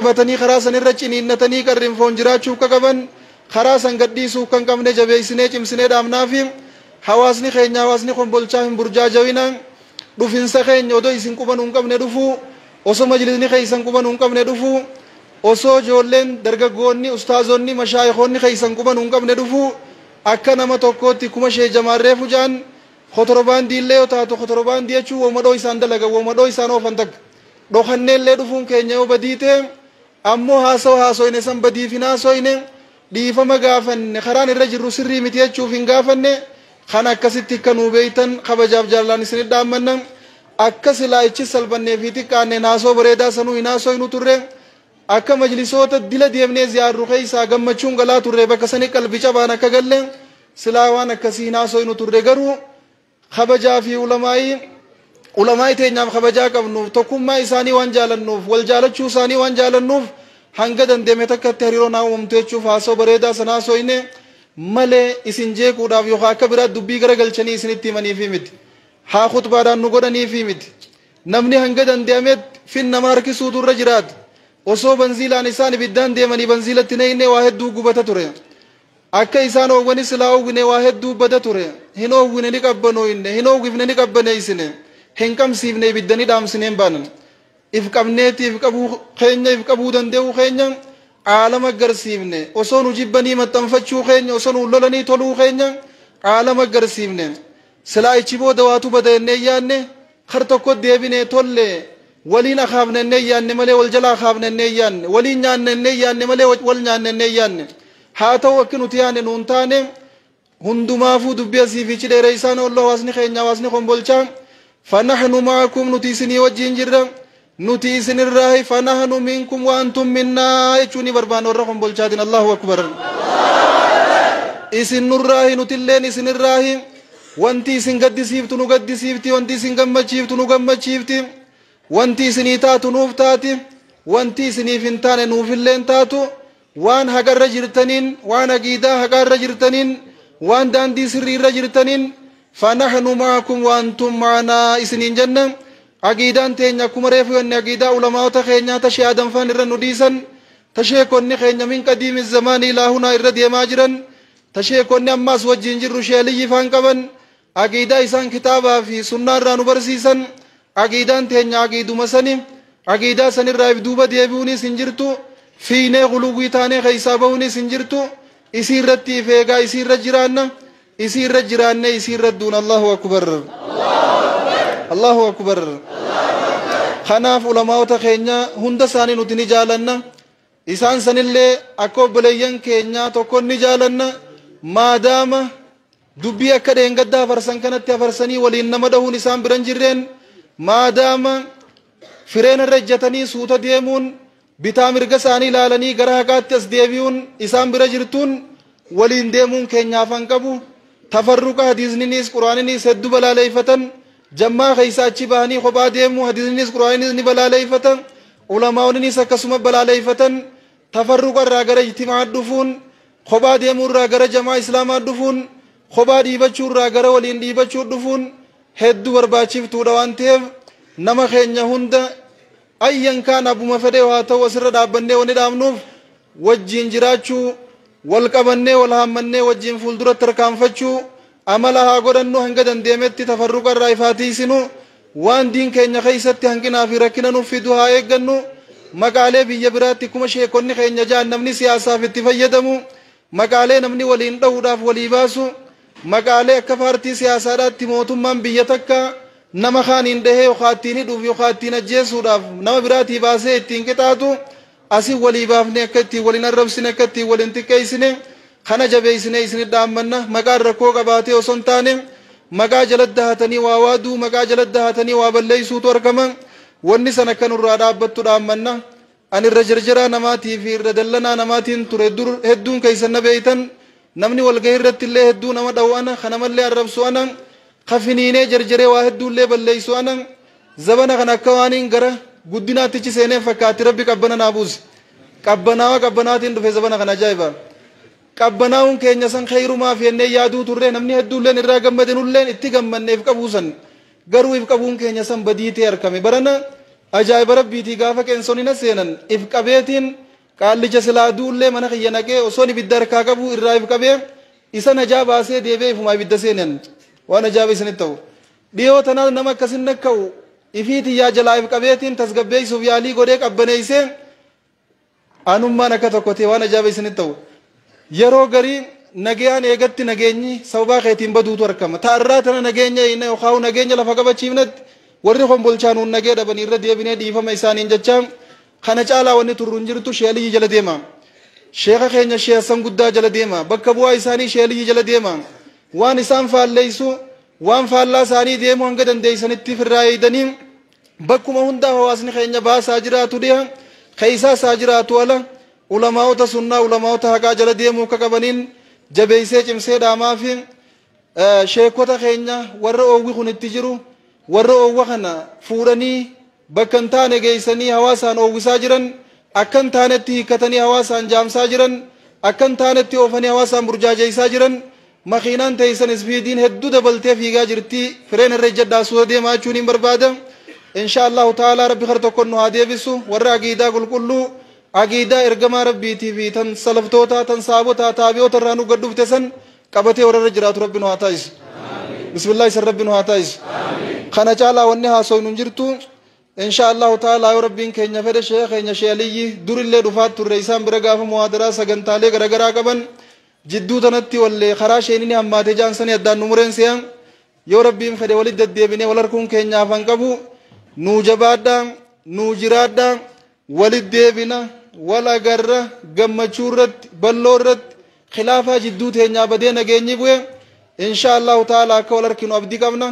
Qabatanii karaa san irra ciniinnatanii qarrinfoon jiraachuu akka qaban, karaa san gadhiisuu kan qabne jabeessinee cimsinee dhaamnaafi hawaasni keenya, hawaasni Kombolchaa hin burjaajawina. Dhufinsa keenya odoo isin quban hin qabne dhufuu, osoo majlisni keessan quban hin qabne dhufuu, osoo ijoolleen dargaggoonni, ustaazonni, mashaayikoonni keessan quban hin qabne dhufuu, akka nama tokkootti kuma shee jamaarree fujaan kotorbaandii illee yoo taatu, kotorbaandii jechuun womadhoo isaan dalagan, womadhoo isaan oofan takka dhokannee illee dhufuun keenya yoo badii ta'e, ammoo haasawa haasoyne san badiif hin haasoyne, dhiifama gaafanne, karaan irra jirru sirrii miti jechuuf hin gaafanne. Kan akkasitti akka nuu beeytan kabajaaf jaalalaan isinit dhaammanna. Akka silaa ichi salphannee fi xiqqaanneen haasoo bareedaa sanuu hin haasoynu turre. Akka majlisoota dila deemnee ziyaarru keessaa gammachuun galaa turre, bakka sanii qalbii cabaan akka galle silaa waan akkasii hin haasoynu turre. Garuu kabajaa fi ulamaayii teenyaaf kabajaa qabnuuf, tokkummaa isaanii waan jaalannuuf, wal jaalachuu isaanii waan jaalannuuf, hanga dandeeme takkatti hariiroo naa uumamtu jechuuf haasoo bareedaa sana haasoyne malee isin jeequudhaaf yookaan akka biraa dubbii gara galchanii isinitti himaniifi miti. Haa khutbaadhaan nu godhaniifi miti. Namni hanga dandeemetti fin nama harkisuutu irra jiraata. Osoo banziilaan isaan ibiddaan deemanii banziilatti neeyne waa hedduu gubata ture. Akka isaan oowwani silaa oowwine waa hedduu bada ture. Hin oowwine, ni qabbanooyne, hin oowwifne, ni qabbaneeysine, hin qabsiifne, ibidda ni dhaamsine hin baanan. If qabneeti if qabuu keenya, if qabuu danda'uu keenya caalama agarsiifne. Osoo nu jibbanii maxxanfachuu keenya, osoo nu lolanii toluu keenya caalama agarsiifne. Silaa ichi booda waatu bada jennee yaanne, kar tokko deebine tolle waliin akaafne jennee yaanne malee wal jala akaafne jennee yaanne, waliin nyaanne jennee yaanne malee wal nyaanne jennee yaanne. Haa ta'u, akki nuti yaanne nuun taane. Hundumaafuu dubbii asii fi cidheera isaan oollu, hawaasni keenya, hawaasni Kombolchaa, فنحن معكم, nuti isinii wajjin jirra, nuti isinirraahi. فنحن منكم وأنتم منا jechuu ni barbaanna warra Kombolchaatiin. الله أكبر. Isin nurraahi, nutilleen isinirraahi. Wanti isin gaddisiiftu nu gaddisiifti, wanti isin gammachiiftu nu gammachiifti, wanti isinii taatu nuuf taati, wanti isiniif hin taane nuufilleen taatu. Waan haqarra jirtaniin, waan aqiidaa haqaarra jirtaniin, waan daandii sirriirra jirtaniin فنحن معكم وأنتم معنا isiniin jenna. Aqiidaan teenya akkuma reefu jenne aqiidaa ulamaa'ota keenyaa tashee adanfaan irra nu dhiisan, tasheekonni keenya من قديم الزمان إلى هنا irra deemaa jiran, tasheekonni ammaas wajjin jirru sheeliyyi faan qaban, aqiidaa isaan kitaabaa fi sunnaa irraa nu barsiisan. Aqiidaan teenya aqiiduma sani. Aqiidaa sanirraa if duuba deebi'uunis hin jirtu, fiinee guluwwii taanee keessaa bahuunis hin jirtu. Isii irratti if eegaa, isii irra jiraanna, isii irra jiraanne, isii irra duun. الله أكبر، الله أكبر. Kanaaf ulamaa'ota keenya hunda isaanii nuti ni jaalanna. Isaan sanillee akka obboleeyyan keenyaa tokko ni jaalanna. Maadaama dubbii akka dheengaddaa afarsan kanatti afarsanii waliin nama dhahuun isaan biran jirreen, maadaama fireen irra ejjatanii suuta deemuun, bitaa mirga isaanii ilaalanii gara haqaatti as deebi'uun isaan bira jirtuun, waliin deemuun keenyaaf han qabu. Tafarruqa hadiisninis quraaninis hedduu balaaleeffatan. Jammaa keessa achi bahanii kophaa deemuu hadiisninis quraaninis ni balaaleeffatan, ulamaa'onnis akkasuma balaaleeffatan. Tafarruqa irraa gara ijtimaa dhufuun, kophaa deemuu irraa gara jamaa islaamaa dhufuun, kophaa dhiibachuu irraa gara waliin dhiibachuu dhufuun hedduu barbaachiftuudha waan ta'eef, nama keenya hunda ayyan kaan abbuma fedhee haa ta'u, asirra dhaabbannee wani dhaabnuuf wajjiin jiraachuu, wal qabannee, wal haammannee wajjiin fuulduratti tarkaanfachuu amala haa godhannu. Hanga dandeemetti tafarruqa irraa ifaatiisinu. Waan diin keenya keessatti hanqinaa fi rakkina nuuf fidu haa eeggannu. Maqaalee biyya biraatti kuma sheekonni keenya jaan namni siyaasaaf itti fayyadamu, maqaalee namni waliin dhahuudhaaf walii baasu, maqaalee akka paartii siyaasaadhaatti mootummaan biyya takka nama kaaniin dhahee yookaan ittiin hidhuuf yookaan ittiin ajjeesuudhaaf nama biraatii baasee ittiin qixaatu asii walii baafne akka ittiin waliin arrabsine, akka ittiin waliin xiqqeessine kana jabeessine isinit dhaammanna. Maqaan rakkoo qabaatee osoo hin taane, maqaa jala dahatanii waa waaduu, maqaa jala dahatanii waa balleessuutu argama. Wanni san akka nurraa dhaabbattu dhaammanna. Ani irra jarjaraa namaatii fi irra dallanaa namaatiin ture dur. Hedduun keessan na beeytan. Namni walgahii irratti illee hedduu nama dha'u ana, kanamallee arrabsu ana, kafiniinee jarjaree waa hedduullee balleessu ana. Zabana kana akka waaniin gara guddinaattichi seenee fakkaatti. Rabbi qabbana naa buuse, qabbanaawa qabbanaatiin dhufe zabana kana. Ajaa'iba! Qabbanaa'uun keenya san kheyrumaaf jennee yaaduu turre. Namni hedduulleen irraa gammade, nulleen itti gammanne if qabuu san. Garuu if qabuun keenya san badii ta'e argame barana. Ajaa'iba rabbiitii gaafa qeensonni na seenan if qabeetiin qaallicha silaa duullee mana kiyya naqee osoon ibidda harkaa qabu irraa if qabee isa najaa baasee deebi'ee ifumaa ibidda seenan. Waan ajaa'iba isinitti ta'u. Dhiyoo tanaas nama akkasin nakka'u ifii tiyyaa jalaa if qabeetiin tasgabbeessuuf yaalii godhee qabbaneessee anummaan akka tokko ta'e waan ajaa'iba isinitti ta'u. Yeroo garii nagayaan eegatti nageenyi sababaa keetiin baduutu argama. Ta'arraa tana nageenya yookaan nageenya lafa qabachiifnetti warri kombolchaa nuun nagee dhabanii irra deebinee dhiifama isaaniin jecha kana caalaa wanni turru hin jirtu. Sheeliyyi jala deema. Sheeka keenya sheessan guddaa jala deema. Bakka bu'aa isaanii sheeliyyi jala deema. Waan isaan faalleessu, waan faallaa isaanii deemuu hanga dandeessanitti firraa eeydanii bakkuma hundaa hawaasni keenya baasaa jiraatu dhiha keeysaa isaa jiraatu ala ulamaa'ota sunnaa, ulamaa'ota haqaa jala deemuu akka qabaniin jabeeysee cimsee dhaamaa fi sheekota keenya warra oowwi kun itti jiru, warra oowwa kana fuudhanii bakka hin taane geessanii hawaasaan oowwisaa jiran, akka hin taanetti hiikkatanii hawaasaan jaamsaa jiran, akka hin taanetti oofanii hawaasaan burjaajeessaa jiran, makiinaan teessan speediin hedduu dabaltee fiigaa jirti, fireen irra ejjadhaa suuta deemaa jechuun hin barbaada. Insha Allahu ta'ala rabbi kara tokkon nu haa deebisu. Warra aqiidaa qulqulluu, aqiidaa ergamaa rabbiitii fi tan salaftootaa, tan saabotaa, taabi'oota irraa nu gad dhufte san qabatee warra irra jiraatu rabbi nu haa taasisu. Bismillah, isan rabbi nu haa taasisu. Kana caalaa wanni haasofnu hin jirtu. Insha Allahu ta'ala yoo rabbiin keenya fedhe sheekha keenya sheeliyyi durillee dhufaat turre isaan bira gaafa muhaadaraa sagantaalee garaagaraa qaban. Jidduu tanatti wallee karaa isheenii ni hammaate jaansanii addaan nu mureen se'an. Yoo rabbiin fedhe walit deddeebinee wal harkuun keenyaaf han qabu. Nuu jabaadhaa, nuu jiraadhaa, walit deebina, wal agarra gammachuu irratti, balloo irratti, khilaafaa jidduu teenyaa badee nageenyi bu'e insha Allahu ta'ala akka wal harkinu abdii qabna.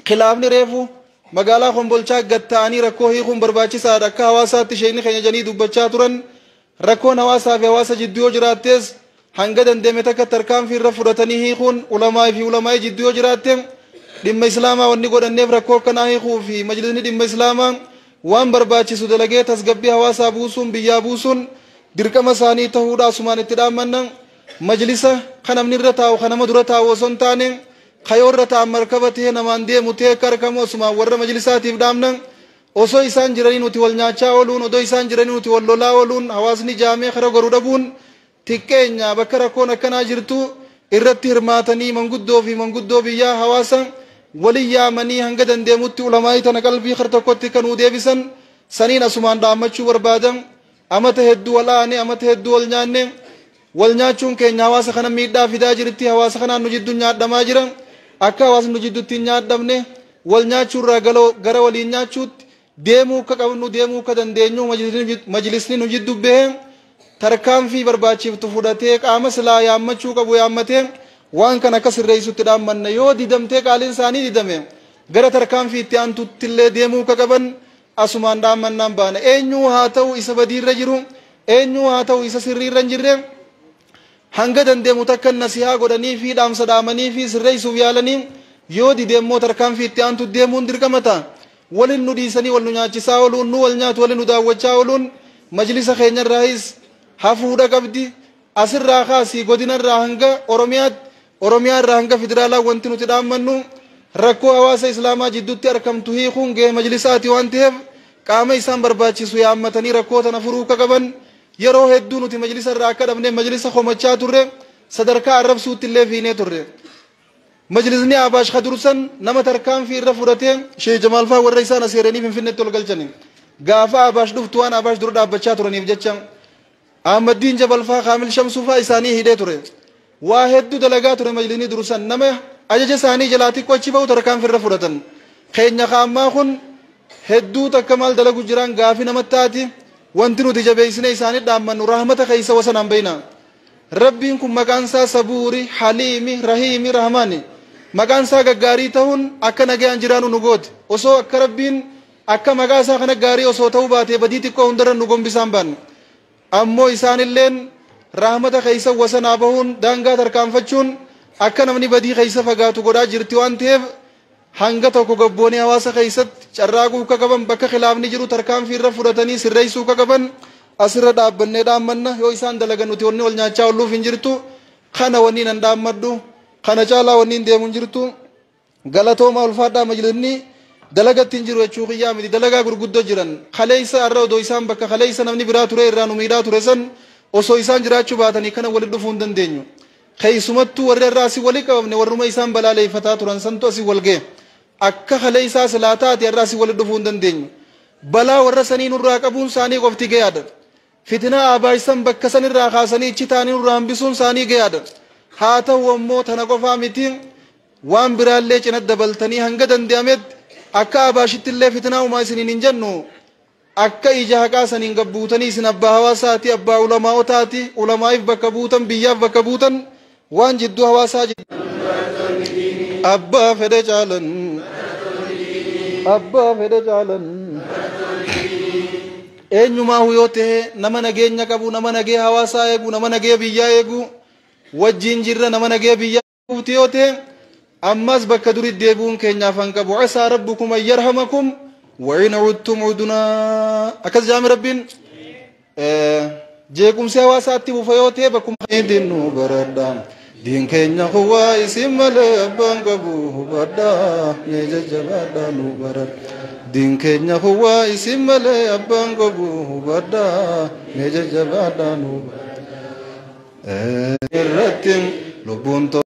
Khilaafni reefu magaalaa Kombolchaa gatta'anii rakkoo hiikuun barbaachisaadha akka hawaasaatti isheen keenya janii dubbachaa turan. Rakkoon hawaasaa fi hawaasa jidduu yoo jiraattes hanga dandeeme takka tarkaanfii irra fudhatanii hiikuun, ulamaa fi ulamaa jidduu yoo jiraatte, dhimma islaamaa wanni godhanneef rakkoo akkanaa hiikuu fi majlisni dhimma islaamaa waan barbaachisu dalagee tasgabbii hawaasaa buusuun, biyyaa buusuun dirqama isaanii ta'uudha asumaan itti dhaammanna. Majlisa kan namni irra taa'u kan nama dura taa'u osoo hin taane kayoo irra taa'an markaba ta'ee namaan deemu ta'ee akka argamu asumaan warra majlisaatiif dhaamna. Osoo isaan jiranii nuti wal nyaachaa ooluun, odoo isaan jiranii nuti wal lolaa ooluun, hawaasni jaamee kara goruu dhabuun xiqqeenya. Bakka rakkoon akkanaa jirtu irratti hirmaatanii manguddoo fi manguddoo biyyaa hawaasa walin yaamanii hanga dandeemutti ulamaa'ii tana qalbii kar tokkotti kan nuu deebisan saniin asumaan dhaammachuu barbaadan. Amata hedduu wal aane, amata hedduu wal nyaanne. Wal nyaachuun keenya hawaasa kana miidhaa fidaa jirti. Hawaasa kanaan nu jidduu nyaadhamaa jira. Akka hawaasni nu jidduutti hin nyaadhamne wal nyaachuurraa gara waliin nyaachuutti deemuu akka qabnu, deemuu akka dandeenyu majlisni nu jidduu bahee tarkaanfii barbaachiftu fudhatee qaama silaa yaammachuu qabu yaammatee waan kana akka sirreessutti dhaammanna. Yoo didamtee qaaliin isaanii didame gara tarkaanfii itti aantutti illee deemuu akka qaban asumaan dhaammannaan baana. Eenyuu haa ta'u isa badiirra jiru, eenyuu haa ta'u isa sirriirra hin jirre, hanga dandeemu takka nasihaa godhanii fi dhaamsa dhaamanii fi sirreessuuf yaalanii yoo dide immoo tarkaanfii itti aantu deemuun dirqama ta'a. Walin nu dhiisanii wal nu nyaachisaa ooluun, nu wal nyaatu walin nu daawwachaa ooluun majlisa keenyarraayis hafuudha qabdi. Asirraa kaasii godinarraa hanga Oromiyaatti, Oromiyaarraa hanga federaalaa wanti nuti dhaammannu rakkoo hawaasa islaamaa jidduutti argamtu hiikuun gahee majlisaati waan ta'eef qaama isaan barbaachisu yaammatanii rakkoo tana furuu akka qaban. Yeroo hedduu nuti majlisa irraa akka dhabne majlisa komachaa turre, sadarkaa arrabsuutti illee fiinee turre. Majlisni Abaash kadursan nama tarkaanfii irra fudhatee Sheekh Jamaal faa warra isaan aseeranii Finfinneetti ol galchani. Gaafa Abaash dhuftu waan Abaash dura dhaabbachaa turaniif jecha Ahmaddiin Jabal faa, Kaamil Shamsuu faa isaanii hidhee ture. Waa hedduu dalagaa ture majlisni dursan. Nama ajaja isaanii jalaa xiqqoo achi bahu tarkaanfii irra fudhatan. Keenya kaammaa kun hedduu takka maal dalagu jiran gaafi namatti taati. Wanti nuti jabeessine isaanii dhaammannu rahmata keessa wasanaan bayna. Rabbiin kun maqaan isaa Sabuuri, Haliimi, Rahiimi, Rahmaani. Maqaan isaa gaggaarii ta'uun akka nagayaan jiraannu nu gooti. Osoo akka rabbiin akka maqaa isaa kana gaarii osoo ta'uu baatee badii xiqqoo hundarra nu gombisaan baanne. Ammoo isaanilleen rahmata keessa wasanaa bahuun daangaa tarkaanfachuun akka namni badii keessa fagaatu godhaa jirti waan ta'eef hanga tokko gabboonii hawaasa keessatti carraaquu akka qaban, bakka khilaafni jiru tarkaanfii irra fudhatanii sirreessuu akka qaban asirra dhaabbannee dhaammanna. Yoo isaan dalagan nuti wanni wal nyaachaa oolluuf hin jirtu. Kana wanni nan dhaammadhu, kana caalaa wanni hin deemu hin jirtu. Galatooma, ulfaadhaa. Majlisni Dalagatti hin jiru jechuu kiyyaa miti, dalagaa gurguddoo jiran. Kaleessa har'a odoo isaan bakka kaleessa namni biraa ture irraa nu miidhaa ture san osoo isaan jiraachuu baatanii kana walitti dhufuu hin dandeenyu. Keessumattuu warri irraa asii walii qabamne warruma isaan balaaleeffataa turan santu asii wal ga'e. Akka kaleessaa silaa taate irraa asii walitti dhufuu hin dandeenyu. Balaa warra sanii nurraa qabuun isaanii qofti gayaadha. Fitinaa abaaysan bakka san irraa kaasanii ichi taanii nurraa hambisuun isaanii gayaadha. Haa ta'u ammoo tana qofaa miti, waan biraallee cina dabaltanii hanga danda'ametti akka abaashitti illee fitinaa uumaa isiniin hin jennu, akka ija haqaa saniin gabbuutanii isin abbaa hawaasaati, abbaa ulamaa'otaati, ulamaa'iif bakka buutan, biyyaaf bakka buutan, waan jidduu hawaasaa abbaa fedhe caalan, abbaa fedhe caalan. Eenyumaahu yoo ta'e nama nageenya qabu, nama nagee hawaasaa eegu, nama nagee biyyaa eegu wajjin jirra. Nama nagee biyyaa eeguuti yoo ta'e ammas bakka durii deebi'uun keenyaaf han qabu. Asaa rabbukum an yarhamakum wa in udtum udunaa, akkas jaami rabbiin. Jeequmsi hawaasaatti bufa yoo ta'e bakkuma dinnu baradha. Diin keenya huwaa isin malee abbaan qabu hubadhaa, mee jajjabaadhaa nu baradha. Diin keenya huwaa isin malee abbaan qabu hubadhaa, mee jajjabaadhaa nu irratti lubbuun.